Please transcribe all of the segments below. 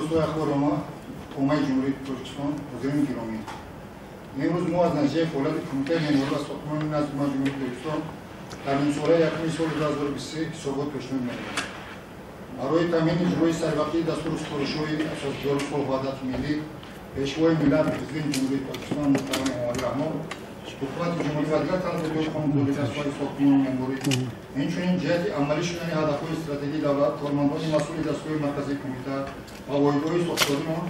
Воситаҳои ахбори оммаи Ҷумҳурии Тоҷикистон, ҳозирини гиромӣ, имрӯз мо аз натиҷаи фаъолияти Кумитаи меъморӣ ва сохтмони назди Ҳукумати Ҷумҳурии Тоҷикистон дар нимсолаи якуми соли 2023 ҳисобот пешниҳод менамоем. Барои таъмини иҷрои саривақтии дастуру супоришҳои Асосгузори сулҳу ваҳдати миллӣ, Пешвои миллат, Президенти Ҷумҳурии Тоҷикистон муҳтарам Эмомалӣ Раҳмон, Ҳукумати Ҷумҳурӣ ва дигар талаботҳои қонунгузорӣ дар соҳаи сохтмону меъморӣ, инчунин ҷиҳати амалӣ шудани ҳадафҳои стратегии давлат, кормандони масъули дастгоҳи марказии кумита ва воҳидҳои сохтории он,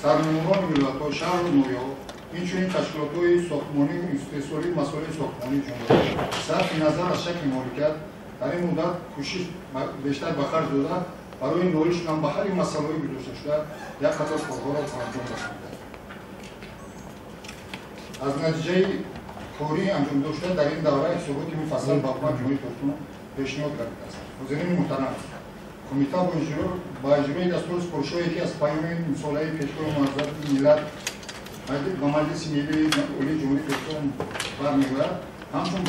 сармеъморони вилоятҳо, шаҳру ноҳияҳо, инчунин ташкилотҳои сохтмонию истеҳсолии масолеҳи сохтмонии ҷумҳурӣ сарфи назар аз шакли моликият дар ин муддат кӯшиш бештар ба харҷ дода, барои ноил шудан ба ҳалли масъалаҳои гузошташуда як қатор корҳоро ба анҷом расониданд. Аз натиҷаи кории анҷомдошта дар ин давра ҳисоботи муфассал ба Ҳукумати Ҷумҳурии Тоҷикистон пешниҳод гардидааст. Ҳозирини муҳтарам, кумита ба иҷрои дастуру супоришҳое, ки аз паёми нимсолаи Пешвои муаззами миллат ба Маҷлиси Миллии Олии Ҷумҳурии Тоҷикистон бармегӯяд, ҳамчун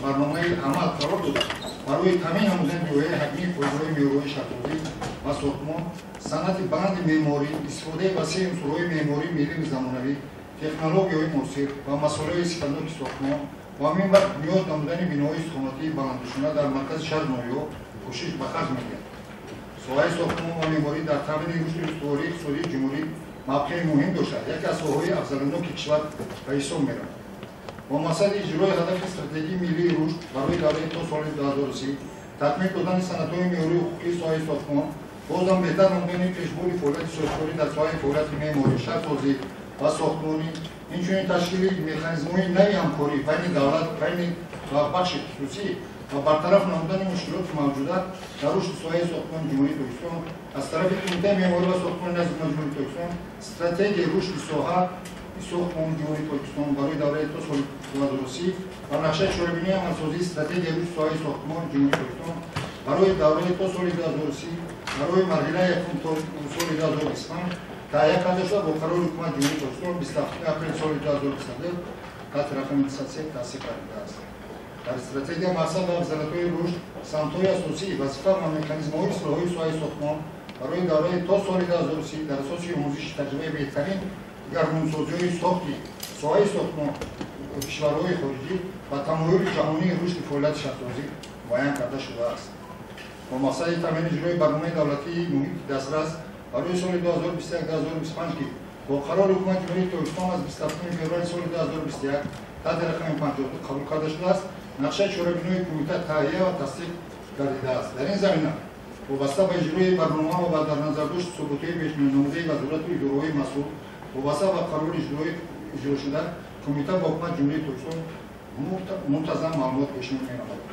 барномаи амал қарор дода, барои таъмин намудани риояи ҳатмии қоидаҳои меъёрҳои шаҳрсозӣ ва сохтмон, санъати банди меъморӣ, истифодаи васеи унсурҳои меъмории миллию замонавӣ, технологияҳои муосир ва масолеҳи сифатноки сохтмон ва минбаъд бунёд намудани биноҳои истиқоматии баландошёна дар маркази шаҳру ноҳияҳо кӯшиш ба харҷ медиҳад. Соҳаи сохтмон ва меъморӣ дар таъмини рушди устувории иқтисодии ҷумҳурӣ мавқеи муҳим дошта, яке аз соҳаҳои афзалиноки кишвар ба ҳисоб меравад. Бо мақсади иҷрои ҳадафи стратегии миллии рушд барои давраи то соли 2030, такмил додани санадҳои меъёрию ҳуқуқии соҳаи сохтмон, бозам беҳтар намудани пешбурди фаъолияти соҳибкорӣ дар соҳаи фаъолияти меъморӣ, шаҳрсозӣ ва сохтмонӣ, инчунин ташкили механизмҳои нави ҳамкорӣ байни давлат, байни ва бахши хусусӣ ва бартараф намудани мушкилоти мавҷуда дар рушди соҳаи сохтмони Ҷумҳурии Тоҷикистон аз тарафи Кумитаи меъморӣ ва сохтмони назди Ҳукумати Ҷумҳурии Тоҷикистон стратегияи рушди соҳа сохтмони Ҷумҳурии Тоҷикистон барои давраи то соли 2030 ва нақшаи чорабинии амалсозии стратегияи рушди соҳаи сохтмони Ҷумҳурии Тоҷикистон барои давраи то соли 2030 барои марҳилаи якум то соли 2025 таҳия карда шуда, бо қарори Ҳукумати Ҷумҳурии Тоҷикистон 27 апрели соли 2022 таҳти рақами 203 тасдиқ гардидааст. Дар стратегия мақсад ва афзалиятҳои рушд, самтҳои асосӣ, вазифа ва механизмҳои ислоҳии соҳаи сохтмон барои давраи то соли 2030 дар асоси омӯзиши таҷрибаи беҳтарин дигаргунсозиҳои сохти соҳаи сохтмон кишварҳои хориҷӣ ва тамоюли ҷаҳонии рушди фаъолияти шаҳрсозӣ муайян карда шудааст. Бо мақсади таъмини иҷрои барномаи давлатии муҳити дастрас барои соли 2021-2025, ки бо қарори Ҳукумати Ҷумҳурии Тоҷикистон аз 27 феврали соли 2021 таҳти рақами 52 қабул карда шудааст, нақшаи чорабиниҳои кумита таҳия ва тасдиқ гардидааст. Дар ин замина вобаста ба иҷрои барнома ва дар назардошти суботҳои пешниҳоднамудаи вазорату идораҳои масъул вобаста ба қарори иҷрошуда, кумита ба Ҳукумати Ҷумҳурии Тоҷикистон мунтазам маълумот пешниҳод менамояд.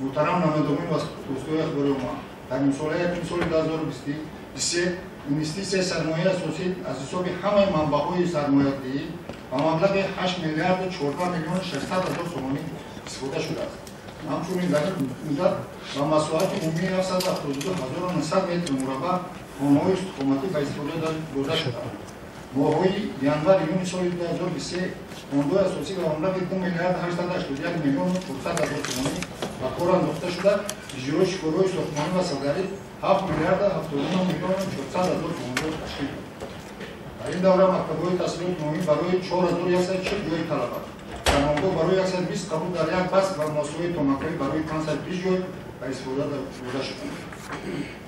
Муҳтарам намояндагони воситаҳои ахбори омма, дар нимсолаи якуми соли 2023 инвеститсияи сармояи асосӣ аз ҳисоби ҳамаи манбаъҳои сармоядиҳӣ ба маблағи 8 миллиарду 14 миллиону 600 ҳазор сомонӣ истифода шудааст. Ҳамчунин дар ин муддат ба масоҳати умумии 772 ҳазору 900 метр мураббаъ хонаҳои истиқоматӣ ба истифода дода шудаанд. Моҳҳои январ-июни соли 2023 фондҳои асосӣ ба маблағи 2 миллиард 881 миллиону 400 ҳазор сомонӣ ба кор андохта шуда, иҷрои корҳои сохтмонӣ ва садарӣ 7 миллиард 79 миллиону 400 ҳазор сомониро ташкил дод. Дар ин давра мактабҳои таҳсилоти умумӣ барои 4140 ҷойи талаба, дармонгоҳ барои 120 қабул дар як баст ва муассисаҳои томактабӣ барои 520 ҷой ба истифода дода шуданд.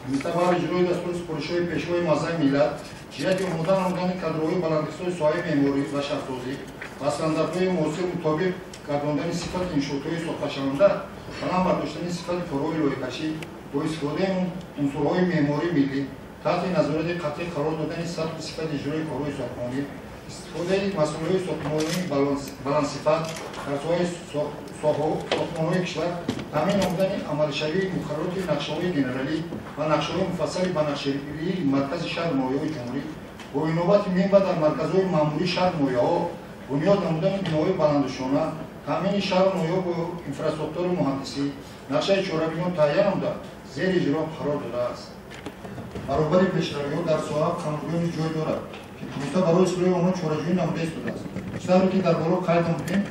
Кумита баъди иҷрои дастуру супоришҳои Пешвои муаззами миллат ҷиҳати омода намудани кадрҳои баландихтисоси соҳаи меъморӣ ва шаҳрсозӣ ва стандартҳои муосир мутобиқ гардондани сифати иншоотҳои сохташаванда, баланд бардоштани сифати корҳои лоиҳакашӣ бо истифодаи унсурҳои меъмории миллӣ, таҳти назорати қатъӣ қарор додани сатҳу сифати иҷрои корҳои сохтмонӣ, истифодаи масъулиҳои сохтмонии баландсифат дар соҳаи сохтмонҳои кишвар, таъмин намудани амалишавии муқаррароти нақшаҳои генералӣ ва нақшаҳои муфассали банақшагирии маркази шаҳру ноҳияҳои ҷумҳурӣ бо инобати минбаъд дар марказҳои маъмурии шаҳру ноҳияҳо бунёд намудани биноҳои баландошёна, таъмини шаҳру ноҳияҳо бо инфрасохтори муҳандисӣ, нақшаи чорабиниҳо таҳия намуда, зери иҷро қарор додааст. Баробари пешравиҳо дар соҳа камбудиёни ҷой дорад, ки кумита барои ислоҳи онҳо чораҷӯӣ намуда истодааст. Чӣ ки дар боло қайд намудем,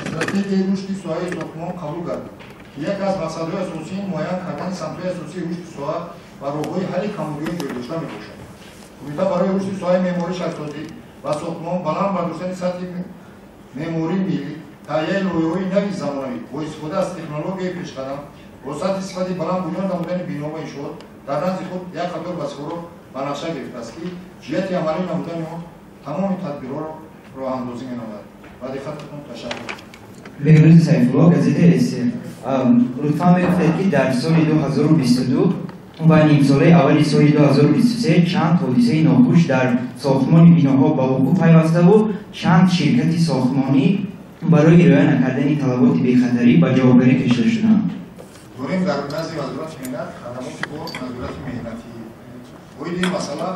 стратегияи рушди соҳаи сохтмон қабул гардид, ки яке аз мақсадҳои асосии муайян кардани самтҳои асосии рушди соҳа ва роҳҳои ҳалли камбудиҳои ҷойдошта мебошад. Кумита барои рушди соҳаи меъморӣ, шаҳрсозӣ ва сохтмон, баланд бардоштани сатҳи меъмории миллӣ, таҳияи лоиҳаҳои нави замонавӣ бо истифода аз технологияи пешқадам бо сатҳи сифати баланд бунёд намудани бино ва иншоот дар назди худ як қатор вазифаҳоро ба нақша гирифтааст, ки ҷиҳати амалӣ намудани он тамоми тадбирҳоро роҳандозӣ менамояд. Ба диққататон ташаккур. Беҳрӯз Сайфулло, газетаи СР. Лутфан мегуфтед, ки дар соли 2022 ва нимсолаи аввали соли 2023 чанд ҳодисаи нохуш дар сохтмони биноҳо ба вуқӯъ пайваставу чанд ширкати сохтмонӣ барои риоя накардани талаботи бехатарӣ ба ҷавобгарӣ кашида шуданд? Дорем дар назди Вазорати меҳнат хадамоти бо назорати меҳнатӣ. Оиди ин масъала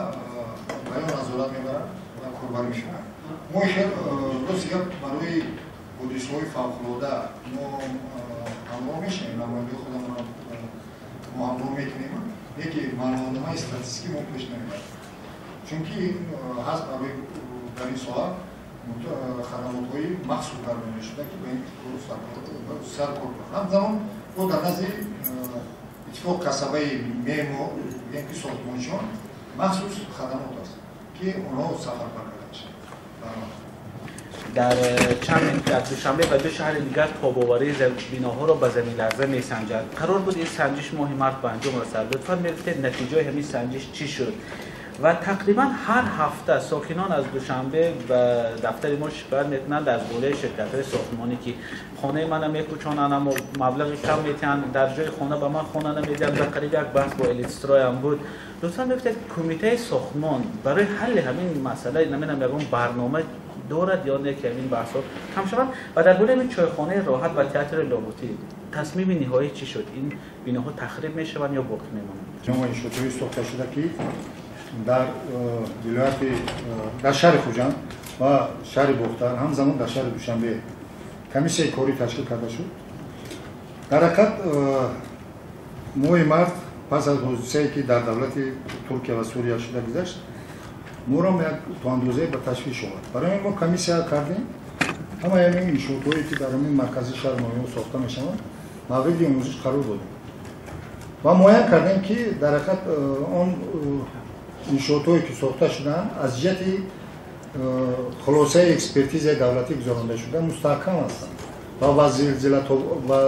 баён назорат мебарад ва корбарӣ мешавад. Мо хел рост гап барои ҳодисаҳои фавқулода мо ҳамроҳ мешавем, намояндаи худамонро мо ҳамроҳ мекунем, лекин маълумотномаи статистикӣ мо пеш намебарем, чунки ҳаст барои дар ин соҳа хадамотҳои махсус гардонида шуда, ки ба ин саркор кунанд. Ҳамзамон мо дар назди иттифоқ касабаи меъмор, ки сохтмончиён махсус хадамот аст, ки онҳо сафарбар карда мешаванд. Дар чанд дар Душанбе ва ду шаҳри дигар тобоварии биноҳоро ба заминларза месанҷад. Қарор буд ин санҷиш моҳи март ба анҷом расад. Лутфан мегуфтед, натиҷаи ҳамин санҷиш чӣ шуд? Ва тақрибан ҳар ҳафта сокинон аз Душанбе ба дафтари мо шикоят мекунанд аз бораи ширкатҳои сохтмонӣ, ки хонаи мана мекӯчонанд, аммо маблағи кам метиҳанд, дар ҷои хона ба ман хона намедиҳанд. Ва қариб як баҳс бо Элитстрой ҳам буд. Лутфан мегуфтед, кумитаи сохтмон барои ҳалли ҳамин масъала намедонам ягон барнома дорад ё не, ки ҳамин баҳсҳо кам шаванд? Ва дар бораи ҳамин чойхонаи роҳат ва театри Лоҳутӣ тасмими ниҳоӣ чӣ шуд? Ин биноҳо тахриб мешаванд ё боқӣ мемонанд? Иншоотҳои сохта шуда, ки дар вилояти дар шаҳри Хуҷанд ва шаҳри Бохтар, ҳамзамон дар шаҳри Душанбе комиссияи корӣ ташкил карда шуд. Дар ҳақиқат, моҳи март пас аз ҳодисае, ки дар давлати Туркия ва Сурия шуда гузашт, моро як то андозае ба ташвиш овард. Барои ин мо комиссия кардем, ҳамаи ҳамин иншоотҳое, ки дар ҳамин маркази шаҳр ноҳияҳо сохта мешаванд, мавриди омӯзиш қарор додем ва муайян кардем, ки дар ҳақиқат он иншоотҳое, ки сохта шудаанд, аз ҷиҳати хулосаи экспертизаи давлатӣ гузаронда шуда мустаҳкам ҳастанд ва ба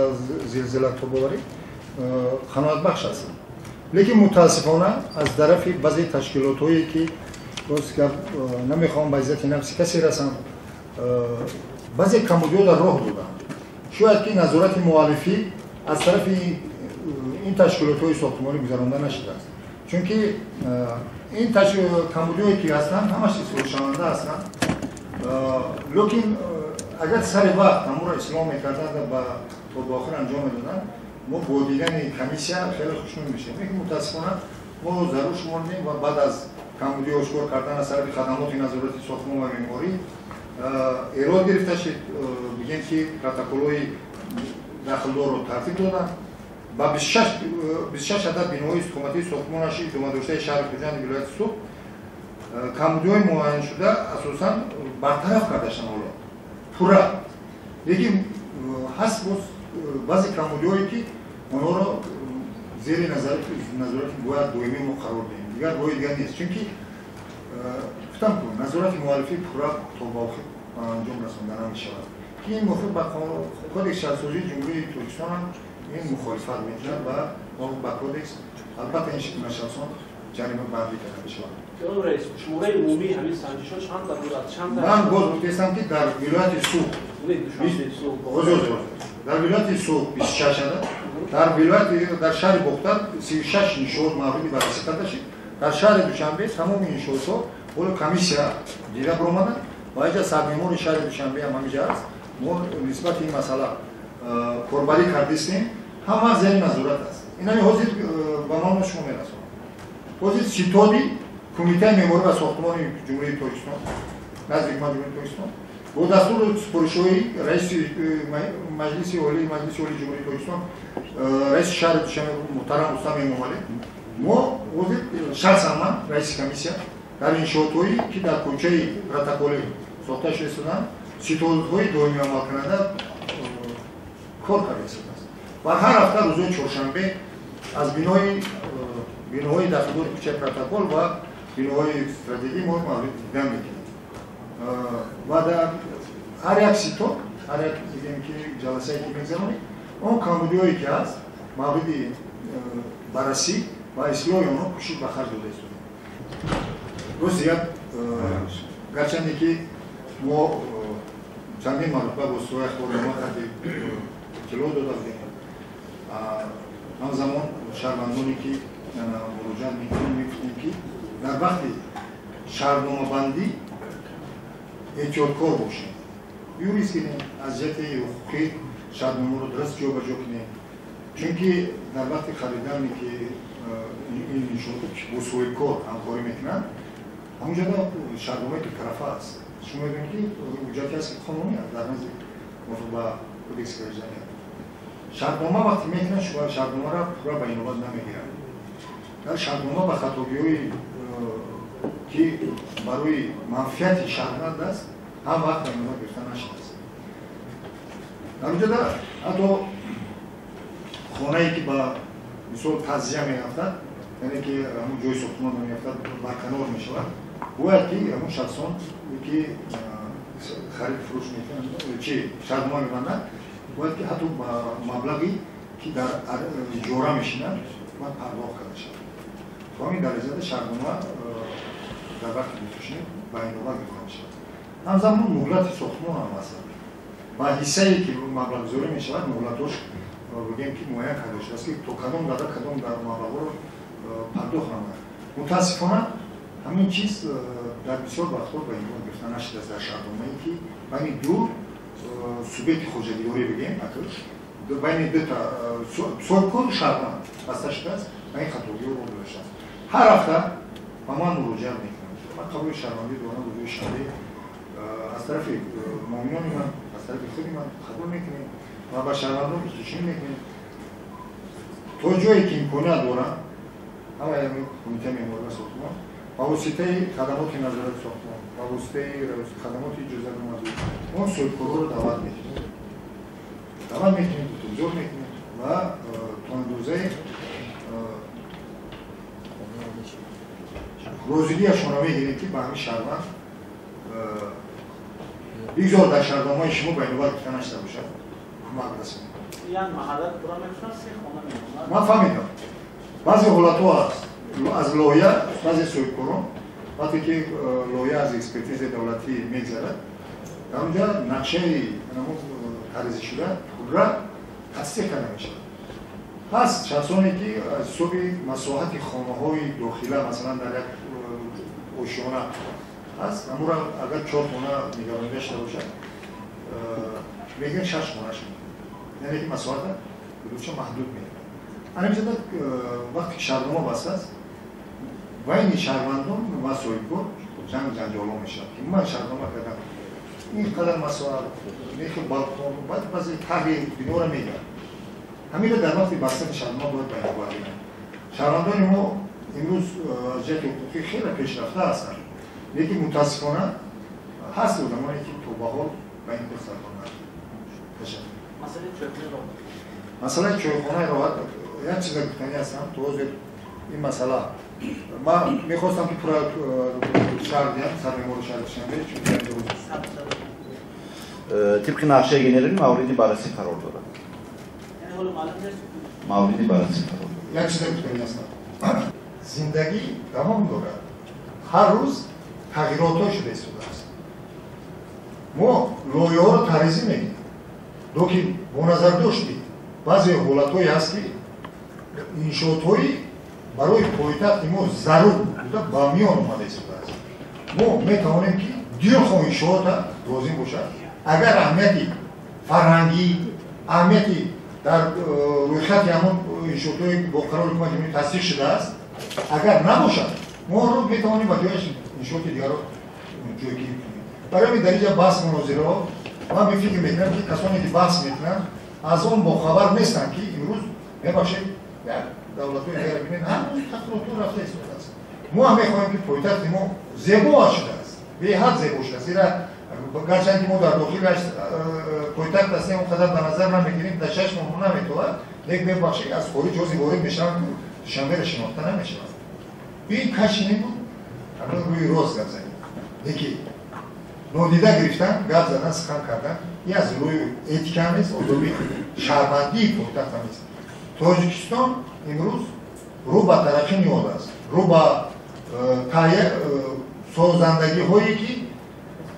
зилзилатобоварӣ қаноатбахш ҳастанд. Лекин мутаассифона аз тарафи баъзе ташкилотҳое, ки рост гап намехоҳам ба иззати нафси касе расам, баъзе камбудиҳо дар роҳ доданд. Шояд ки назорати муаллифӣ аз тарафи ин ташкилотҳои сохтмонӣ гузаронда нашудааст, чунки ин камбудиҳое, ки ҳастанд, ҳамаш ислоҳшаванда ҳастанд, лекин агар сари вақт ҳамонро ислоҳ мекарданд ва то ба охир анҷом медоданд, мо бо дидани комиссия хеле хушнуд мешавем. Лекин мутаассифона мо зарур шумордем ва баъд аз камбудиҳо ошкор кардан аз тарафи хадамоти назорати сохтмон ва меъморӣ эрод гирифта шуд, бигем, ки протоколҳои дахлдорро тартиб доданд ба 26 адад биноҳои истиқоматии сохтмонаши идомадоштаи шаҳри Хуҷанди вилояти Суғд камбудиҳои муайяншуда асосан бартараф карда шуданд ҳоло пурра. Лекин ҳаст боз баъзе камбудиҳое, ки онҳоро зери назорати бояд доимӣ мо қарор диҳем, дигар роҳи дигар нест, чунки гуфтам ку, назорати муаллифӣ пурра то ба охир ба анҷом расонда намешавад, ки ин мувофиқ ба кодекси шаҳрсозии Ҷумҳурии Тоҷикистон ҳам ин мухолифат мекунад ва ба кодекс албатта ин нашавсон ҷарима бандӣ карда мешавад. Раис, шумораи умумии ҳамин санҷишҳо чанд буд? Чанд? Ман боз гуфтаистам, ки дар вилояти Суғд, дар вилояти Суғд 26 адад, дар вилояти дар шаҳри Бохтар 36 иншоот мавриди баррасӣ карда шуд. Дар шаҳри Душанбе тамоми иншоотҳо ҳоло комиссия дида баромаданд ва инҷа сармеъмори шаҳри Душанбе ҳам ҳаминҷа аст. Мо нисбати ин масъала корбарӣ кардистем, ҳама зери назорат аст. Инами ҳозир ба маълумоти шумо мерасонам. Ҳозир ситоди Кумитаи меъморӣ ва сохтмони Ҷумҳурии Тоҷикистон назди Ҳукумати Ҷумҳурии Тоҷикистон бо дастуру супоришҳои раиси Маҷлиси Олии Ҷумҳурии Тоҷикистон, раиси шаҳри Душанбе муҳтарам Рустам Эмомалӣ, мо ҳозир шахсан ман раиси комиссия дар иншоотҳое, ки дар кӯчаи протоколӣ сохта шуда истоданд, ситодҳои доимӣ амалкунанда кор карда истодааст ва ҳар ҳафта рӯзҳои чоршанбе аз бинои Биноҳои дахлдори кӯчаи протокол ва биноҳои стратегӣ мо маврид дидан мекунем. Ва дар ҳар як ситод, ҳар як бигем ки ҷаласае ки мегзаронем, он камбудиҳое ки ҳаст мавриди баррасӣ ва ислоҳи онҳо кӯшиш ба харҷ дода истодаем. Рости гап, гарчанде ки мо чандин маротиба бо воситаҳои ахбори омма қадри иттилоъ дода будем, ҳамзамон шаҳрвандоне ки муроҷиат мекунем, мегуфтем ки дар вақти шаҳрномабандӣ эҳтиёткор бошем, юрист кунем, аз ҷиҳати ҳуқуқӣ шаҳрномаро дуруст ҷобаҷо кунем, чунки дар вақти харидане ки ин иншоото бо соҳибкор ҳамкорӣ мекунанд, ҳамонҷода шаҳрномаи дутарафа аст. Шумо медонед ки ҳуҷҷате аст ки қонунӣ аст дар назди мувофиқ ба кодекси гражданӣ. Шартнома вақте мекунанд, шумо шартномаро пурра ба инобат намегиранд. Дар шартнома ба хатогиҳое ки барои манфиати шаҳрванд аст, ҳам вақт ба инобат гирифта нашудааст. Дар онҷода ҳатто хонае ки ба мисол таззия меафтад, яъне ки ҳамон ҷои сохтмон меафтад, барканор мешавад, бояд ки ҳамон шахсон ки харид фурӯш мекунанд, чи шартнома мебанданд, бояд ки ҳатто ба маблағе ки дар иҷора мешинанд, бояд пардохт карда шавад. То ҳамин дараҷада шартнома дар вақти гуфтушунид ба инобат гирифта мешавад. Ҳамзамон муҳлати сохтмон ҳам аст. Ба ҳиссае ки маблағгузорӣ мешавад, муҳлатош бигем ки муайян карда шудааст ки то кадом дара кадом дар маблағҳоро пардохт намояд. Мутаассифона ҳамин чиз дар бисёр вақтҳо ба инобат гирифта нашудааст дар шартномае ки байни ду субъекти хоҷагидорӣ бигем, байни дута соҳибкору шаҳрванд баста шудааст ва ин хатогиҳо роҳ дода шудааст. Ҳар ҳафта ба ман муроҷиат мекунанд. Ман қабули шаҳрвандӣ дорам рӯзҳои шанбе аз тарафи муоминони ман, аз тарафи худи ман қабул мекунем ва ба шаҳрвандон пурсучунӣ мекунем. То ҷое ки имконият дорам, ҳамаи кумитаи меъморӣ ва сохтмон ба воситаи хадамоти назорати сохтмон, ба воситаи хадамоти иҷозатномадӣ он соҳибкорҳоро даъват мекунем. Даъват мекунем, гуфтугузор мекунем ва то андозаи розигиашонро мегирем ки ба ҳамин шаҳрванд бигзор дар шаҳрномаи шумо ба инобат гирифта нашуда бошад, кӯмак расонем. Ман фаҳмидам, баъзе ҳолатҳо аст аз лоиҳа, баъзе соҳибкорон вақте ки лоиҳа аз экспертизаи давлатӣ мегзарад, дар онҷа нақшаи тарзишуда пурра тасдиқ карда мешавад. Ҳаст шахсоне ки аз ҳисоби масоҳати хонаҳои дохила, масалан дар як ошёна ҳаст, ҳамура агар 4 хона нигаронида шуда бошад, мегӯянд 6 хона шуд, яъне ки масоҳата ҳудудша маҳдуд мекунад. Ана мисалан вақте ки шаҳрнома баста аст, байни шаҳрвандон ва соҳибкор ҷанг ҷанҷолҳо мешавад ки ман шаҳрнома кардам ин қадар масоҳат, мехел балкон, баъд баъзе тарҳи биноро мегӯянд. Ҳаминро дар вақти бастани шаҳрнома бояд ба инобат гиранд. Шаҳрвандони мо имрӯз аз ҷиҳати ҳуқуқӣ хеле пешрафта ҳастанд, лекин мутаассифона ҳаст одамоне ки то ба ҳол ба ин кор саркор надоранд. Ташаккур. Масъалаи чойхонаи роҳат як чиза гуфтанӣ ҳастам. То ҳозир ин масъала ман мехостам ки пурра шарҳ диҳам сармеъмори шаҳри Душанбе, чунки тибқи нақшаи генералӣ мавриди баррасӣ қарор дорад. Мавриди баррасӣ қарор дорад. Як чиза гуфтанӣ ҳастам. Зиндагӣ давом дорад, ҳар рӯз тағйиротҳо шуда истодааст. Мо лоиҳаҳоро тарризӣ мекунем, лекин бо назардошти баъзе ҳолатҳое ҳаст ки иншоотҳои барои пойтахти мо зарур буда ба миён омада истодааст. Мо метавонем ки дилхоҳ иншоота лозим бошад, агар аҳамияти фарҳангӣ, аҳамияти дар рӯйхати ҳамон иншоотҳое бо қарори ҳукумати ҷумҳурӣ тасдиқ шудааст, агар набошад, мо онро метавонем ба ҷояш иншооти дигарро ҷойгир кунем. Барои ҳамин дар инҷа баҳс мунозираҳо, ман фикр мекунам ки касоне ки баҳс мекунанд аз он бохабар нестанд ки имрӯз мебахшед як давлатҳои дигар бинед, ҳар рӯз тағйиротҳо рафта истодааст. Мо ҳам мехоҳем ки пойтахти мо зебо шудааст, беҳад зебо шудааст. Зера гарчанд ки мо дар дохилаш пойтахт ҳастем, он қадар ба назар намегирем, дар чашми мо наметовад, лекин мебахшед аз хориҷ ҳозир ворид мешаванд. Душанберо шинохта намешавад. Ин каши небуд, ҳамин рӯи рост гап занем. Леки нодида гирифтан, гап задан, сухан кардан, ин аз рӯи этика нест, одоби шаҳрвандии пойтахт нест. Тоҷикистон имрӯз рӯ ба тараққӣ ниҳодааст, рӯ ба созандагиҳое ки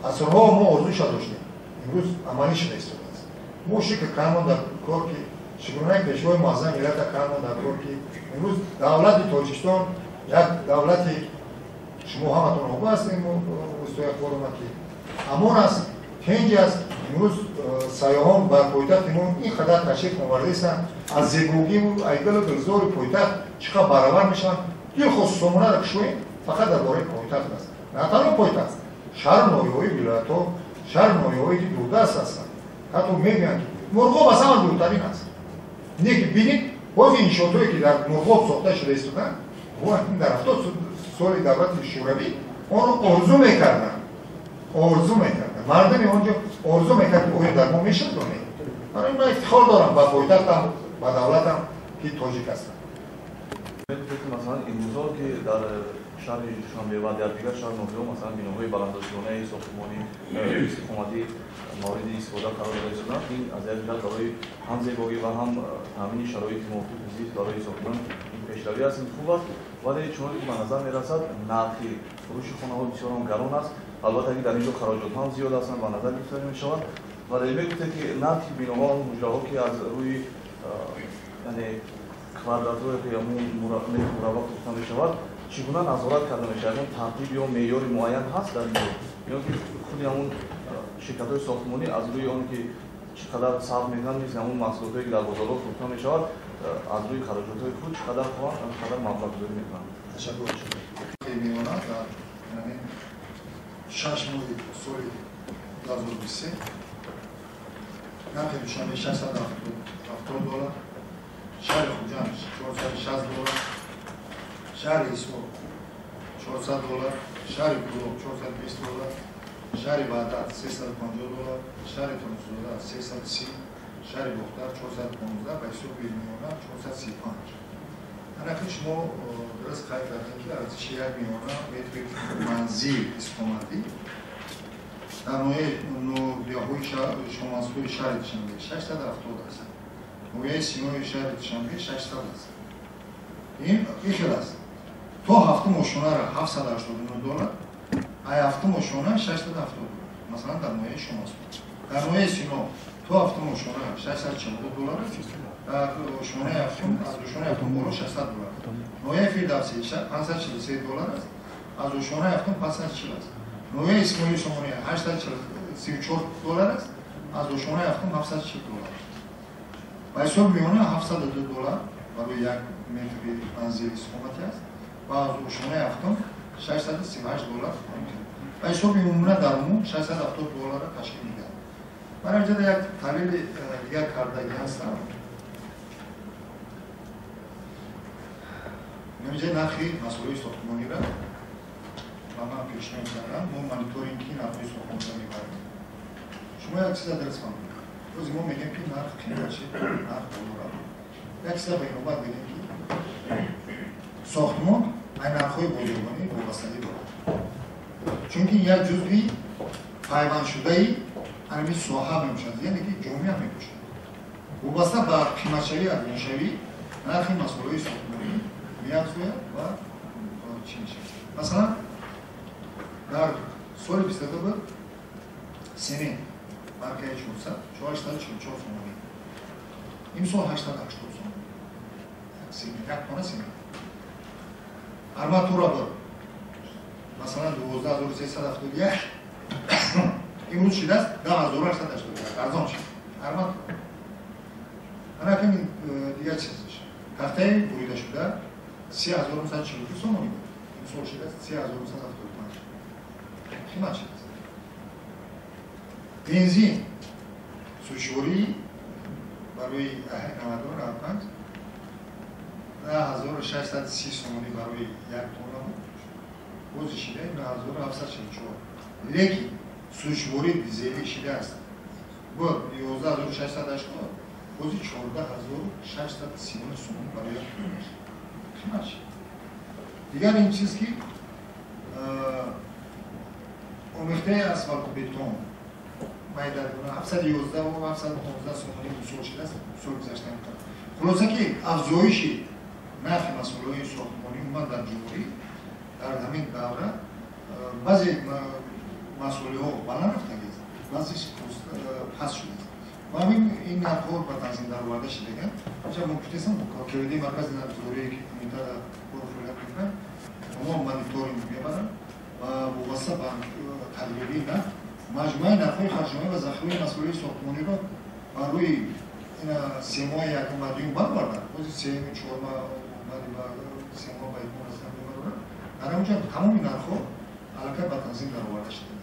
асрҳо мо орзуша доштем, имрӯз амалӣ шуда истодааст. Мо шукр кардем дар кор ки шукронаи пешвои муаззами миллата кардем дар кор ки имрӯз давлати Тоҷикистон як давлати шумо ҳаматон огоҳ ҳастем, устои ахборома ки амон аст, тинҷ аст. Имрӯз сайёҳон бар пойтахти мо ин қадар ташриф овардаистанд, аз зебогиву айгалу гулзори пойтахт чӣ қадр баровар мешаванд. Дилхоҳ сомонаро кушоем, фақат дар бораи пойтахт аст. На танҳо пойтахт, шаҳру ноҳияҳои вилоятҳо, шаҳру ноҳияҳое ки дурдаст ҳастанд, ҳатто мегӯянд ки Мурғоб аз ҳама дуртарин аст. Не ки бинед, боз иншоотҳое ки дар Мурғоб сохта шуда истоданд, дар 70 соли давлати Шӯравӣ онро орзу мекарданд, орзу мекарданд. Мардуми онҷо орзу мекард ки оё дар мо мешавад ё не. Барои ман ифтихор дорам ба пойтахтам, ба давлатам ки тоҷик ҳастам. Масалан, имрӯзҳо ки дар шаҳри Душанбе ва дар дигар шаҳр ноҳияҳо масалан биноҳои баландошёнаи сохтмонӣ истиқоматӣ мавриди истифода қарор дода шуданд, ин аз як ҷиҳат барои ҳам зебогӣ ва ҳам таъмини шароити мувофиқи зист барои сокинон ин пешравӣ аст, ин хуб аст. Вале чуноне ки ба назар мерасад, нархи фурӯши хонаҳо бисёр ҳам гарон аст. Албатта ки дар ин ҷо хароҷотҳо ҳам зиёд ҳастанд, ба назар гирифта мешаванд. Вале мегуфтед ки нархи биноҳо, он ҳуҷраҳо ки аз рӯи яъне квадратҳое ки ҳамун метр мураббаъ фурӯхта мешавад, чӣ гуна назорат карда мешавад? Ягон тартиб ё меъёри муайян ҳаст дар ин ҷо? Ё ки худи ҳамун ширкатҳои сохтмонӣ аз рӯи он ки чӣ қадар сарф мекунанд, мисли ҳамун маҳсулотҳое ки дар бозорҳо фурӯхта мешавад, аз рӯи хароҷотҳои худ чӣ қадар хоҳанд, ҳамин қадар маблағгузорӣ мекунанд? Ташаккур. Меёна дар 6 моҳи соли 2023 нархи Душанбе 670 доллар, шаҳри Хуҷанд 460 доллар, шаҳри Ҳисор 400 доллар, шаҳри Кӯлоб 420 доллар, шаҳри Ваҳдат 350 доллар, шаҳри Турсунзода 330, шаҳри Бохтар 415 ва ҳисоби миёна 435. Анаки шумо дуруст қайд кардем ки арзиши як миёна метри манзил истиқоматӣ дар ноҳияҳои Шомансури шаҳри Душанбе 670 аст, ноҳияи Синои шаҳри Душанбе 600 аст. Ин хел аст. То ҳафтум ошонаро 789 доллар, ай ҳафтум ошона 670 доллар. Масалан, дар ноҳияи Шомансур. Дар ноҳияи Сино то ҳафтум ошона 642 доллар аст, дар ошонаи ҳафтум аз ошонаи ҳафтум боло 600 доллар. Ноҳияи Фирдавсӣ 543 доллар аст, аз ошонаи ҳафтум 540 аст. Ноҳияи Исмоили Сомонӣ 834 доллар аст, аз ошонаи ҳафтум 740 доллар. Ба ҳисоби миёна 702 доллар барои як метри манзили истиқоматӣ аст ва аз ошонаи ҳафтум 638 доллар. Ба ҳисоби умумна дар умум 670 долларро ташкил медиҳад. Ман инҷода як таҳлили дигар кардагӣ ҳастам. Инҷа нархи масъулои сохтмониро ба ман пешниҳод кардам. Мо мониторинги нархҳои сохтмониро мебарем. Шумо як чиза дуруст фаҳмидед. Рӯзи мо мегӯем ки нарх қимат шуд, нарх боло рафт. Як чиза ба инобат мегӯем ки сохтмон ай нархҳои бозоргонӣ вобастагӣ дорад. Чунки як ҷузъи пайвандшудаи ҳамин соҳа мебошад, яъне ки ҷомеа мебошад. Вобаста ба қиматшавӣ, арзоншавӣ нархи масъулои сохтмонӣ меафзояд ва чӣ мешавад. Масалан, дар соли 22 семент маркаи 400 444 сомонӣ, имсол 880 сомонӣ семент, як тонна семент. Арматура буд масалан 12371, имрӯз шудааст 10881, арзон шуд арматура. Ана дигар чизаш тахтаи буридашуда 3942 сомонӣ буд, имсол шудааст 3975, қимат шудааст. Бензин сӯзишворӣ барои 92 95 10630 сомонӣ барои як тонна буд, бози шида 9744. Лекин сӯзишворӣ дизелӣ шидааст буд 11680, бози 14639 сомонӣ барои як тонна. Қимат шид. Дигар ин чиз ки омехтаи асфалту бетон майдагуна 711 ва 715 сомонӣ мисол шудааст соли гузашта. Хулоса ки афзоиши нархи масъулиҳои сохтмонӣ умуман дар ҷумҳурӣ дар ҳамин давра баъзе масъулиҳо баланд рафтагист, баъзеш паст шудааст. Ва ҳамин ин нархҳо ба танзим дароварда шудаган. Инҷа мо гуфтестам, КВД маркази нархгузорие ки кумита кору фаъолият мекунад, онҳо мониторинг мебаранд ва вобаста ба тағйирёбии нарх маҷмӯаи нархҳои харҷнома ва захираҳои масъулиҳои сохтмониро ба рӯи 3 моҳи якум ва дуюм бароварданд. Ҳозир сеюми чорма баъди ба 3 моҳ ба итмом расидан мебароранд. Дар ҳамонҷо тамоми нархҳо аллакай ба танзим дароварда шуданд.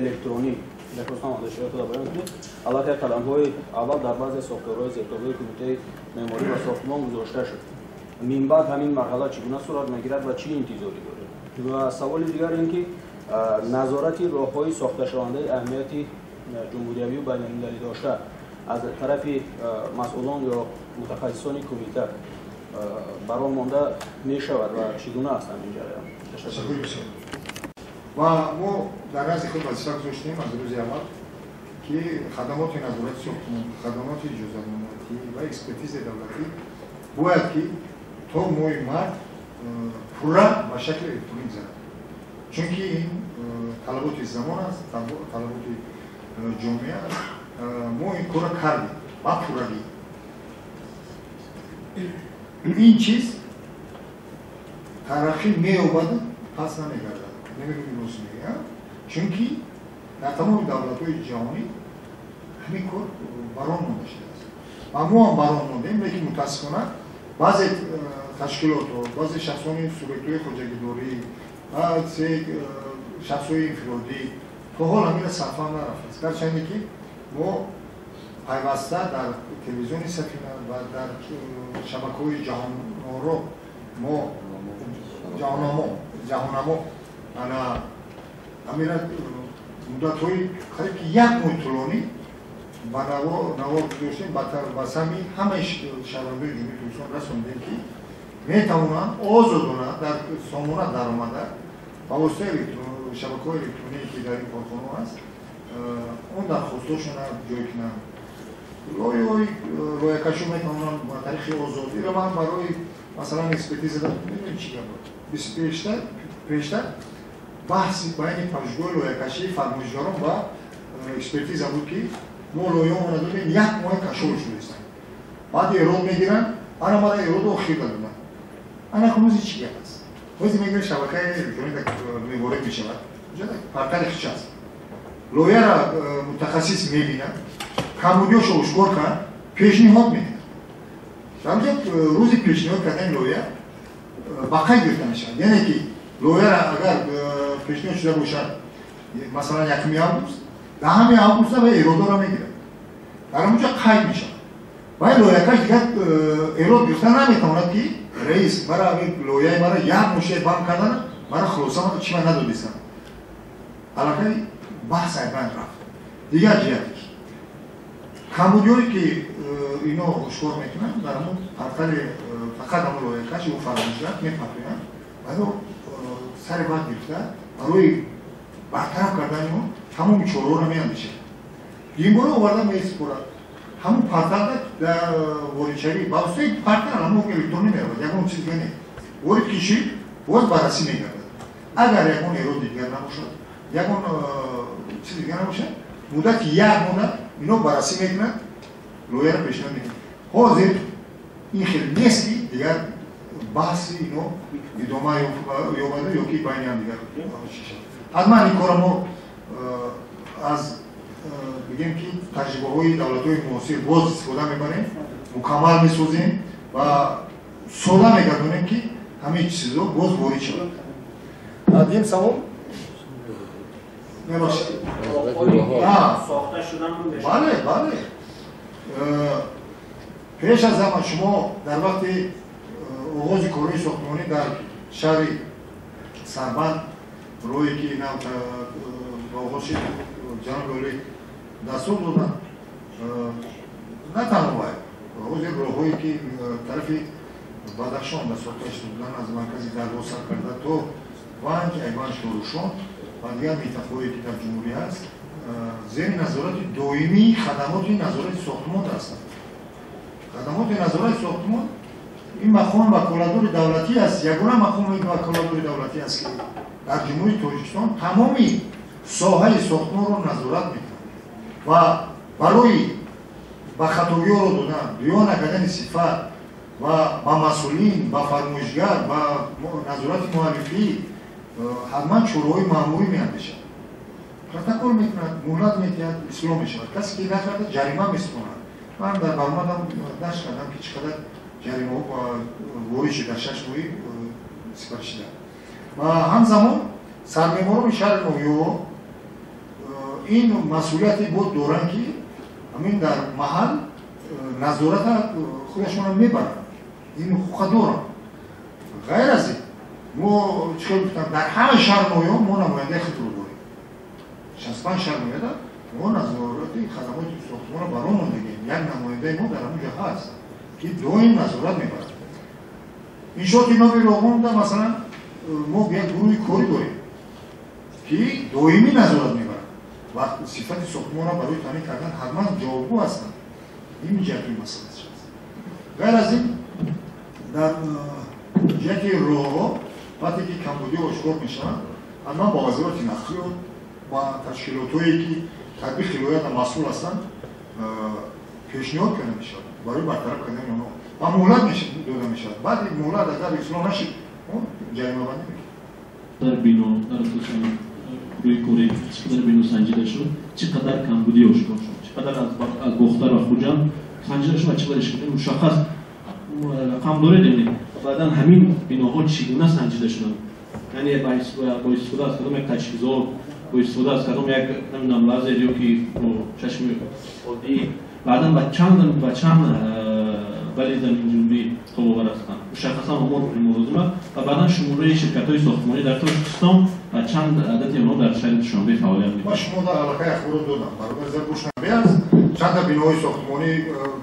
Электронӣ мехостам андешаҳои худро баён кунед. Аллакай қадамҳои аввал дар баъзе сохторҳои зертобеи кумитаи меъморӣ ва сохтмон гузошта шуд. Минбаъд ҳамин марҳала чӣ гуна сурат мегирад ва чӣ интизорӣ доред? Ва саволи дигар ин ки назорати роҳҳои сохташавандаи аҳамияти ҷумҳуриявию байналмилалӣ дошта аз тарафи масъулон ё мутахассисони кумита бар он монда мешавад ва чӣ гуна аст ҳамин ҷараён? Ташаккур. Ва мо дар назди худ вазифа гузоштем аз рӯзи аввал ки хадамоти назорати сохтмон, хадамоти иҷозатномаӣ ва экспертизаи давлатӣ бояд ки то моҳи март пурра ба шакли электронӣ гузарад. Чунки ин талаботи замон аст, талаботи ҷомеа аст. Мо ин корро кардем ба пуррагӣ. Ин чиз тараққӣ меёбаду пас намегардад. Намегӯем рост мегӯям, чунки дар тамоми давлатҳои ҷаҳонӣ ҳамин кор барон монда шудааст. Ва мо ҳам барон мондем, лекин мутаассифона баъзе ташкилотҳо, баъзе шахсони субъектҳои хоҷагидорӣ, баъзе шахсҳои инфиродӣ то ҳол ҳамина сарфаҳм нарафтааст. Гарчанде ки мо пайваста дар телевизиони Сафина ва дар шабакаҳои ҷаҳоноро мо ҷаҳоннамо ана ҳамина муддатҳои қариб ки як моҳи тӯлонӣ ба навор гузоштем, ба сами ҳамаи шаҳрвандони Ҷумҳурии Тоҷикистон расондем ки метавонанд озодона дар сомона даромада ба воситаи шабакаҳои электроние ки дар ин корхонаҳо аст, он дархостҳошонро ҷой кунанд. Лоиҳаҳои лоиҳакашо метавонанд ба тариқи озод. Инро ман барои масалан экспертиза медонем чӣ гап буд. Пештар баҳси байни пажӯҳишгоҳи лоиҳакашии фармоишгарон ва экспертиза буд ки мо лоиҳаҳоро додем, як моҳи кашол шудастанд. Баъд эрод мегиранд, ана мара эродро охир доданд. Ана ҳанӯзи чӣ гап аст? Ҳозир мегӯянд шабакаи электронӣ ворид мешавад, портали хич аст. Лоиҳаро мутахассис мебинад, камбудиёшро ошкор кард, пешниҳод мекунад. Дар онҷо рӯзи пешниҳод кардани лоиҳа ба қайд гирифта мешавад. Яъне ки лоиҳаро агар пешниҳод шуда бошад, масалан 1 август, 10 август ва эродоро мегирад. Дар онҷо қайд мешавад. Ва лоиҳакаш дигар эрод гирифта наметавонад ки раис мара лоиҳаи мара як мошаи банд кардан, мара хулоса чӣ ман надодистам. Аллакай баҳс айбанд рафт. Дигар ҷиҳатиш камбудиҳое ки ино ошкор мекунанд, дар ҳамон портали фақат ҳамон лоиҳакаш ё фармоишгар мепартоянд ва ё сари вақт гирифта барои бартараф кардани он тамоми чораҳоро меандешад. Ин бора оварда месупорад. Ҳамон порталда дар воридшавӣ ба воситаи портал ҳамон электронӣ меравад, ягон чиз дига не. Ворид ки шид, боз баррасӣ мегардад. Агар ягон эроди дигар набошад, ягон чиз дигар набошад, муддати як моҳ ино баррасӣ мекунанд, лоиҳаро пешниҳод мекунанд. Ҳозир ин хел нест ки дигар баҳси ино идома ёбаду ё ки байни ҳамдигар шишад. Ҳатман ин корро мо аз бигем ки таҷрибаҳои давлатҳои муосир боз истифода мебарем, мукаммал месозем ва сода мегардонем ки ҳамин чизҳо боз ворид шавад. Дим савол? Бале, бале. Пеш аз ҳама шумо дар вақти оғози корҳои сохтмонӣ дар шаҳри Сарбанд, роҳе ки нав ба оғоз шуд, ҷаноби олӣ дастур доданд, на танҳо вай, ҳозир роҳҳое ки тарафи Бадахшон дар сохта шудан аз маркази Дарго сар карда то Ванҷ, Айванҷ, Рӯшон ва дигар минтақаҳое ки дар ҷумҳурӣ ҳаст, зери назорати доимии хадамоти назорати сохтмон ҳастанд. Хадамоти назорати сохтмон ин мақоми ваколатдори давлатӣ аст, ягона мақоми ваколатдори давлатӣ аст ки дар Ҷумҳурии Тоҷикистон тамоми соҳаи сохтмонро назорат мекунад ва барои ба хатогиҳоро додан, риоя накардани сифат ва ба масъулин, ба фармоишгар, ба назорати муаллифӣ ҳатман чораҳои маъмурӣ меандешад. Протокол мекунад, муҳлат медиҳад, ислоҳ мешавад. Касе ки накарда ҷарима месупорад. Ман дар баромадам нашр кардам ки чӣ қадар ҷаримаҳо ворид шуд дар 6 моҳи сипарӣ шуда. Ва ҳамзамон сармеморони шаҳри ноҳияҳо ин масъулияте буд доранд ки ҳамин дар маҳал назората худашонро мебаранд. Ин ҳуқуқа доранд. Ғайр аз ин мо чӣ хел гуфтам, дар ҳама шаҳр ноҳияҳо мо намояндаи худро дорем. 65 шаҳр ноҳияда мо назорати хадамоти сохтмонро баро мондагем. Як намояндаи мо дар ҳамон ҷо ҳаст ки доим назорат мебарад. Иншооти нави Роғонда масалан мо як гурӯҳи корӣ дорем ки доимӣ назорат мебарад ва сифати сохтмонро барои таъмин кардан ҳатман ҷавобгӯ ҳастанд. Ин ҷиҳати масъала аст. Ғайр аз ин дар ҷиҳати роҳҳо вақте ки камбудиҳо ошкор мешаванд, ҳатман бо вазорати нақлиёт ва ташкилотҳое ки татбиқи лоиҳа масъул ҳастанд пешниҳод карда мешавад барои бартараф кардани онҳо ва муҳлат дода мешавад. Баъди муҳлат агар ислоҳ нашид, он ҷаримабандӣ мекунад. Дар бино, дар асосан рӯи кори чӣ қадар бино санҷида шуд, чӣ қадар камбудӣ ошкор шуд, чӣ қадар аз Бохтар ва Хуҷанд санҷида шуд ва чӣ қадар ишкол мушаххас рақам доред? Яъне баъдан ҳамин биноҳо чӣ гуна санҷида шуданд? Яъне бо истифода аз кадом як таҷҳизот, бо истифода аз кадом як намедонам лазер ё ки бо чашми оддӣ, баъдан ба чанд вали заминҷунбӣ тобовар ҳастанд? Мушаххасан омор лозим аст ва баъдан шумораи ширкатҳои сохтмонӣ дар Тоҷикистон ва чанд адади онҳо дар шаҳри Душанбе фаъолият мекунанд. Ма шумо дар алоқаи ахборот додам. Бародар Душанбе аст, чанда биноҳои сохтмонӣ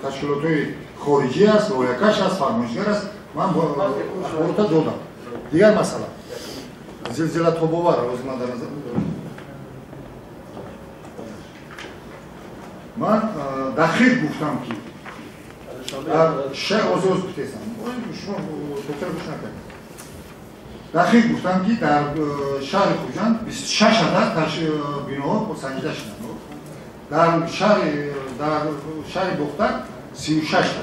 ташкилотҳои хориҷӣ аст, лоиҳакаш аст, фармоишгар аст. Ман ахборота додам. Дигар масъала зилзила тобовар лозим дар назар. Ман дақиқ гуфтам ки оз гуфтесам, шумо доктор гӯш накардед. Дақиқ гуфтам ки дар шаҳри Хуҷанд 26 адад биноҳо санҷида шуданд. Дар шаҳри Бохтар 36 та.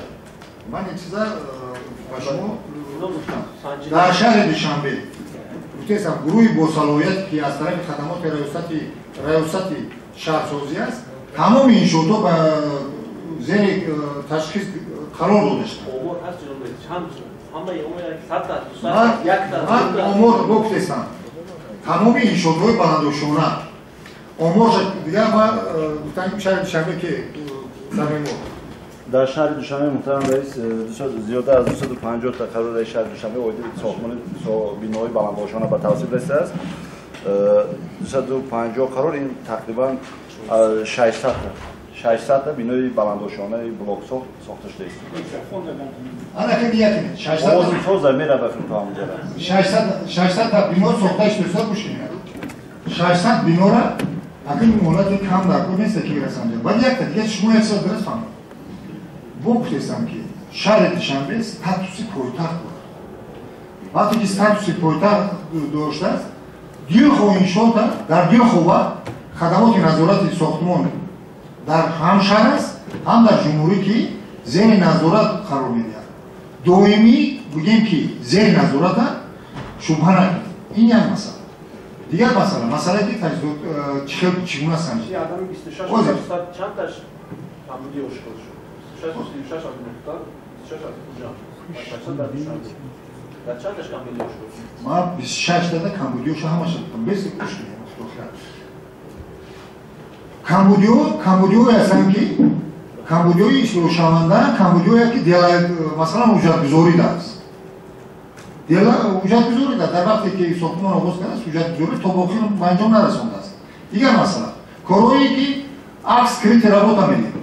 Ман ин чиза ба шумо гуфтам. Дар шаҳри Душанбе гуфтесам гурӯҳи босалоҳият ки аз тарафи хадамоти раёсати шаҳрсозӣ аст, тамоми иншоотҳо ба зери ташхис қарор дода шуданд. Ман омор гуфтесам, тамоми иншоотҳои баландошёна оморша дигар ман гуфтам ки шаҳри Душанбе ки заминмо дар шаҳри Душанбе муҳтарам раис зиёда аз 250 та қарори шаҳри Душанбе оиди сохтмони биноҳои баландошёна ба тавсиф расидааст. 250 қарор ин тақрибан 600 та бинои баландошёнаи блоксохт сохта шудааст. Ана хеле якин 600 та мерава фикр ҳамҷара. 600 та бино сохта шудааст, гӯш кунед. 600 бинора акин муҳлати кам дар кор нест ки расанҷа. Баъд якта дигар шумо як чиз дуруст фаҳмед. Бо гуфтесам ки шаҳри Душанбе статуси пойтахт дорад. Вақте ки статуси пойтахт доштааст, дилхоҳ иншоота дар дилхоҳ вақт хадамоти назорати сохтмон дар ҳам шаҳр аст, ҳам дар ҷумҳурӣ ки зери назорат қарор медиҳад. Доимӣ бигем ки зери назората шубҳа накунед. Ин як масъала. Дигар масъала, масъалае ки таҷҳизот чӣ гуна санҷид. Чандташ камбудӣ ошкор шуд? 26 аз Бохтар, 26 аз Хуҷанд ва 600 дар Душанбе. Дар чандташ камбудӣ ошкор шуд? Ман 26 тада камбудиҳоша ҳамаша гуфтам. Бес гӯш кунед. Камбудиҳое ҳастанд ки камбудиҳои ислоҳшаванда, камбудиҳое ки масалан ҳуҷҷатгузорӣ аст. Ҳуҷҷатгузорӣ дар вақте ки сохтмон оғоз кардааст, ҳуҷҷатгузорӣ то ба охир ба анҷом нарасондааст. Дигар масъала, корҳое ки акт скрытый работа медиҳад,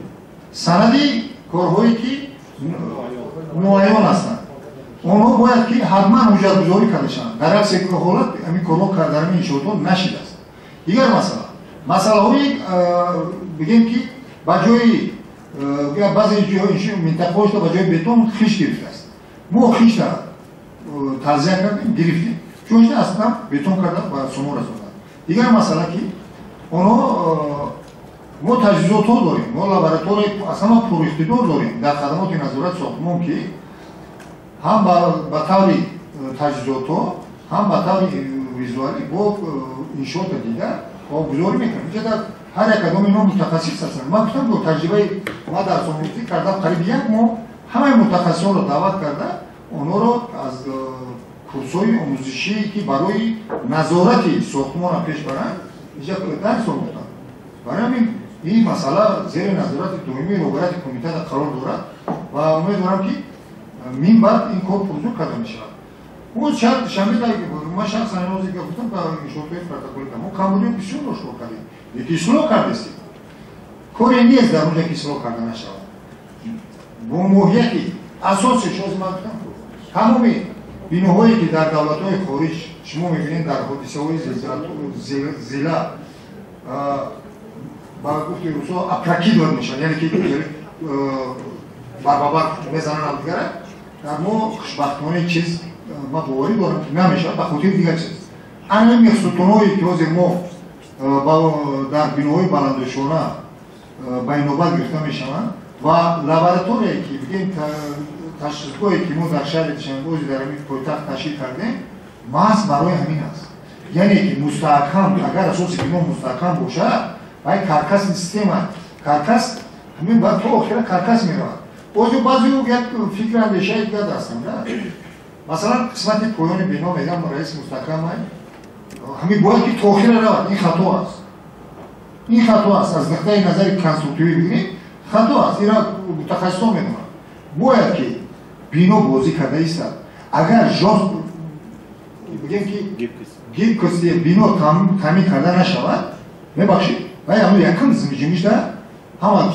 санади корҳое ки муайян ҳастанд. Онҳо бояд ки ҳатман ҳуҷҷатгузорӣ карда шаванд. Дар акси ҳолат ҳамин корҳо кардани иншоотҳо нашидааст. Дигар масъала, масъалаҳои бигем ки ба ҷои баъзе минтақаҳошта ба ҷои бетон хишт гирифтааст. Мо хишта тазия кардем, гирифтем, ҷошта аслан бетон карда ба сумо расонданд. Дигар масъала ки онҳо мо таҷҳизотҳо дорем, мо лабораторияи аз ҳама пуриқтидор дорем дар хадамоти назорати сохтмон, ки ҳам ба таври таҷҳизотҳо, ҳам ба таври визуалӣ бо иншоота дида гузорӣ мекунем. Инҷа дар ҳар як кадоми инҳо мутахассис ҳастанд. Ман гуфтам, ки таҷрибаи ма дар сомӯзӣ кардам, қариб як моҳ ҳамаи мутахассисонро даъват карда, онҳоро аз курсҳои омӯзишие ки барои назорати сохтмонро пеш баранд, инҷа дарс омӯхтанд. Барои ҳамин ин масъала зери назорати доимии роҳбарияти кумита қарор дорад ва умедворам, ки мин баъд ин кор пурзур карда мешавад. Мо шанбе ман шахсан ҳозир гуфтам ба иншоотҳои протоколӣ, мо камбудиҳо бисёр ошкор кардем, лекин ислоҳ кардестем. Коре нест дар онҷа ки ислоҳ карда нашавад. Бо моҳияти асоси шоз ман гуфтам, тамоми биноҳое ки дар давлатҳои хориҷ шумо мебинед, дар ҳодисаҳои зилзила ба гуфти русо опрокидывать мешавад, яъне ки барбабар мезананд ҳамдигара, дар мо хушбахтона чиз ман боварӣ дорам ки намешавад, ба хотири дигар чиз. Ана мехсутунҳое ки ҳозир мо дар биноҳои баландошона ба инобат гирифта мешаванд ва лабораторияе ки бигем ташхисгоҳе ки мо дар шаҳри Душанбе дар ҳамин пойтахт ташкил кардем, маҳз барои ҳамин аст. Яъне ки мустаҳкам, агар асоси бино мустаҳкам бошад, вай каркаси система, каркас ҳамин баъд то охира каркас меравад. Боз баъзеҳо як фикр андешаи дигар ҳастанд. Масалан, қисмати поёни бино мегӯям раис мустаҳкам, ҳамин бояд ки то охира равад. Ин хато аст. Ин хато аст. Аз нуқтаи назари конструктивӣ бигирем, хато аст. Инро мутахассисон медонанд. Бояд ки бино бозӣ карда истад. Агар жост бигем ки гибкости бино таъмин карда нашавад, мебахшид, вай ҳамон якум зимиҷимишда ҳама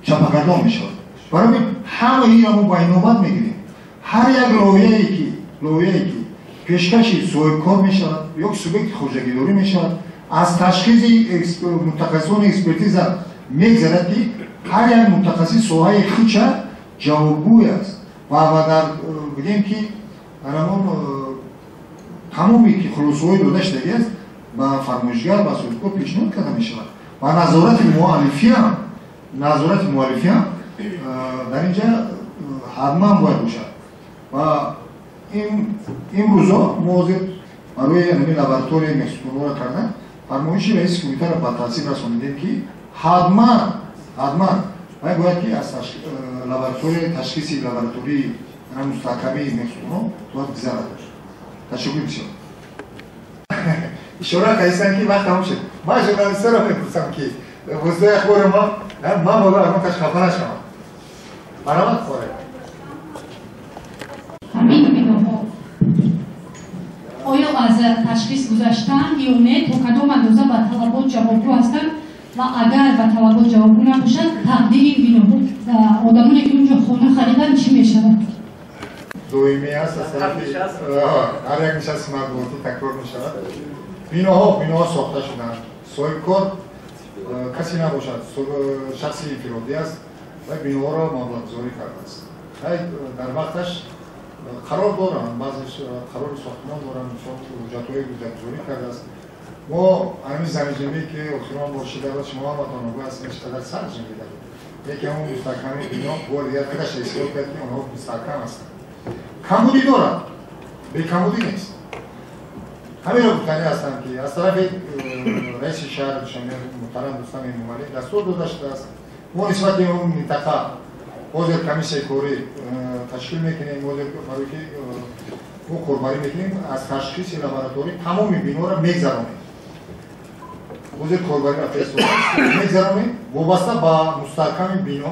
чапагардон мешавад. Барои ҳама инро мо ба инобат мегирем. Ҳар як лоиҳае ки пешкаши соҳибкор мешавад ё субъекти хоҷагидорӣ мешавад, аз ташхиси мутахассисони экспертиза мегзарад, ки ҳар як мутахассис соҳаи худша ҷавобгӯй аст ва дар бигем ки ҳамон тамоме ки хулосаҳои дода шудагӣ аст ба фармоишгар, ба соҳибкор пешниҳод карда мешавад ва назорати муаллифиам дар инҷа ҳатман бояд бошад. Ва имрӯзо мо ҳозир барои ҳамин лабораторияи мехсутунҳоро кардан фармоиши раиси кумитаро ба тасвиб расонидем, ки ҳатман вай бояд ки аз лабораторияи ташхиси лаборатории мустаҳкамии мехсутунҳо бояд гузарад. Ташаккур бисёр. Ишора кардистам ки вақт тамом шуд. Ман журналистаро мепурсам ки воситаи ахбори ман бола ягон кас хафа нашавам. Марҳамат, хоҳар. Ҳамин биноҳо оё аз ташхис гузаштаанд ё не, то кадом андоза ба талабот ҷавобгӯ ҳастанд ва агар ба талабот ҷавобгӯ набошад, тақдири ин биноҳо одамоне ки унҷо хона хариданд чӣ мешавад? Доимӣ аст, аз тарафи ҳар як нишасти матбуотӣ такрор мешавад. Биноҳо сохта шуданд. Соҳибкор касе набошад, шахси инфиродӣ аст ва биноҳоро маблағгузорӣ кардааст. Дар вақташ қарор доранд, баъзе қарори сохтмон доранд, мисол ҳуҷҷатҳои ҳуҷҷатгузорӣ кардааст. Мо ҳамин заминҷунбие ки охирон бор шуда буд, шумо ҳаматон огоҳ ҳастед, чӣ қадар сахт ҷунбида буд. Яке ҳамон мустаҳкамии бино бор дигар худаш исбот кард, ки онҳо мустаҳкам ҳастанд. Камбудӣ дорад, бекамбудӣ нест. Ҳаминро гуфтанӣ ҳастам, ки аз тарафи раиси шаҳри Душанбе муҳтарам Рустам Эмомалӣ дастур дода шудааст. Мо нисбати он минтақа ҳозир комиссияи корӣ ташкил мекунем, ҳозир барои ки мо корбарӣ мекунем, аз ташхиси лабораторӣ тамоми биноро мегзаронем. Ҳозир корбарӣ рафта мегзаронем, вобаста ба мустаҳками бино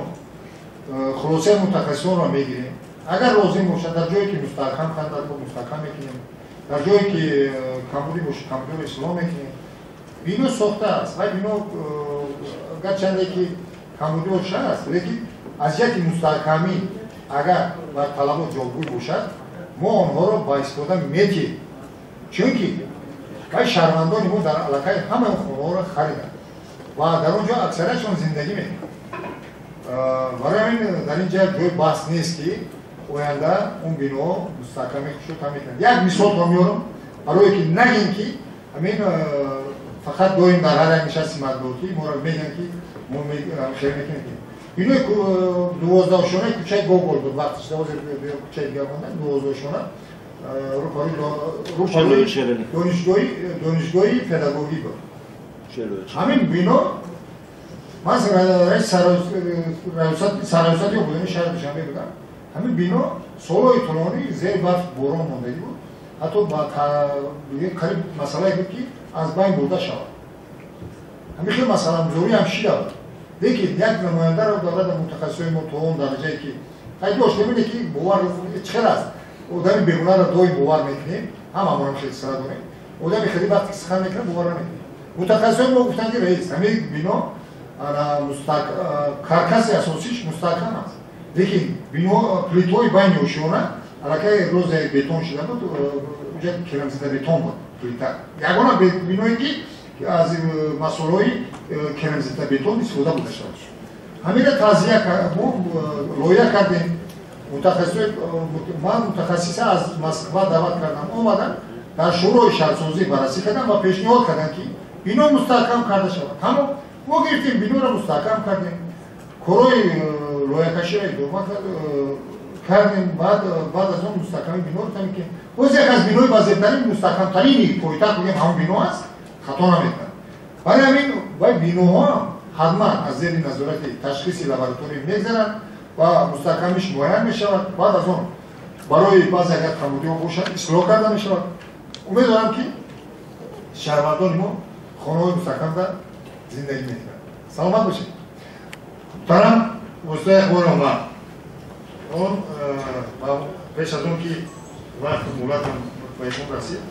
хулосаи мутахассисонро мегирем. Агар лозим бошад, дар ҷое ки мустаҳкам карда, мустаҳкам мекунем, дар ҷое ки камбудӣ бошад, камбудиро ислоҳ мекунем. Бино сохта аст ва бино гарчанде ки камбудиҳо аст, лекин аз ҷиҳати мустаҳкамӣ агар бар талабот ҷавобгӯ бошад, Мо онҳоро ба истифода метиҳем, чунки вай шаҳрвандони мо дар аллакай ҳамаи он хонаҳоро хариданд ва дар он ҷо аксариятшон зиндагӣ мекунанд. Барои ҳамин дар ин ҷа ҷои баҳс нест, ки оянда он биноҳо мустаҳкамӣ худшо таъмин мекунанд. Як мисолро меорам, барое ки нагем, ки ҳамин фақат доим дар ҳар як нишасти матбуотӣ моро мегӯянд, ки мо хел мекунем. Бинои 12-ошонаи кӯчаи Гогол буд, вақтиш ҳозир кӯчаи дигар монда, 12-ошона рӯпарӯи донишгоҳи педагогӣ буд. Ҳамин бино ман сарраёсати ободонии шаҳри Душанбе будам. Ҳамин бино солҳои тӯлонӣ зери барф борон мондагӣ буд, ҳатто ба қариб масъалае буд, ки аз байн бурда шавад. Ҳамин хел масъалагузорӣ ҳам шида буд, лекин як намояндаро давлата мутахассисои мо то он дараҷае ки қайд доштем, ине ки бовар чӣ хел аст, одами бегунаҳро доим бовар мекунем, ҳама мо хел сара дорем, одами хеле вақте ки сухан мекунад, бовар намекунем. Мутахассисои мо гуфтанд, ки раис, ҳамин бино каркаси асосиш мустаҳкам аст, лекин бино плитҳои байни ошёна аллакай розе бетон шуда буд, уҷа керамзитобетон буд плита. Ягона биное, ки аз масолаҳои керамзитобетон истифода бурда шавад. Ҳамина тазия мо лоиҳа кардем. Мутахассисои ман мутахассиса аз Москва даъват кардам, омаданд, дар шӯрои шаҳрсозӣ баррасӣ карданд ва пешниҳод карданд, ки бино мустаҳкам карда шавад. Тамом, мо гирифтем, биноро мустаҳкам кардем, корҳои лоиҳакаширо идома кардем. Баъд аз он мустаҳками биноро таъмин кардем. Боз як аз бинои вазиртарин, мустаҳкамтарини пойтахт бигем, ҳамон бино аст, хато намекунад. Барои ҳамин вай биноҳо ҳатман аз зери назорати ташхиси лаборатория мегзаранд ва мустаҳкамиш муайян мешавад. Баъд аз он барои баъзе агар камбудиҳо бошад, ислоҳ карда мешавад. Умед дорам, ки шаҳрвандони мо хонаҳои мустаҳкамда зиндагӣ мекунанд. Саломат бошед. Муҳтарам воситаи ахбори омма, он пеш аз он ки вақту муҳлатам ба итмом расид.